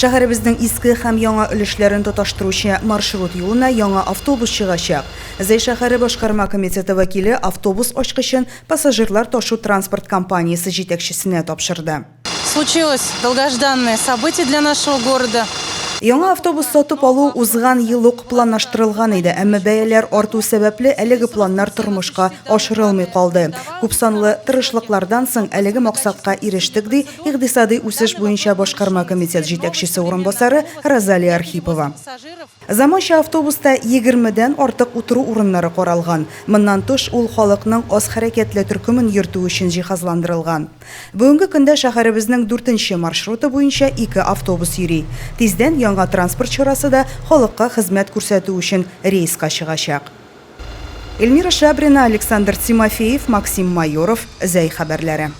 Шәһәребезнең иске һәм яңа өлешләрен тоташтыручы маршрут юлына яңа автобус чыгачак. Зәй шәһәре башкарма комитеты вәкиле автобус ачкычын пассажирлар ташу транспорт компаниясе җитәкчесенә тапшырды. Случилось долгожданное событие для нашего города. Яңа автобус сатып алу узган ел ук планлаштырылган иде, әмма бәяләр арту сәбәпле, әлеге планнар тормышка ашырылмый калды. Күпсанлы тырышлыклардан соң әлеге максатка ирештек, ди Икътисадый үсеш буенча башкарма комитет җитәкчесе урынбасары Розалия Архипова. Заманча автобуста егермедән артык утыру урыннары каралган. Моннан тыш, ул халыкның аз хәрәкәтле төркемен йөртү өчен җиһазландырылган. Бүгенге көндә шәһәребезнең дүртенче маршруты буенча ике автобус йөри. Тиздән яңа транспорт чарасы да халыкка хезмәт күрсәтү өчен рейска чыгачак. Эльмира Шабрина, Александр Тимофеев, Максим Майоров, Зәй хәбәрләре.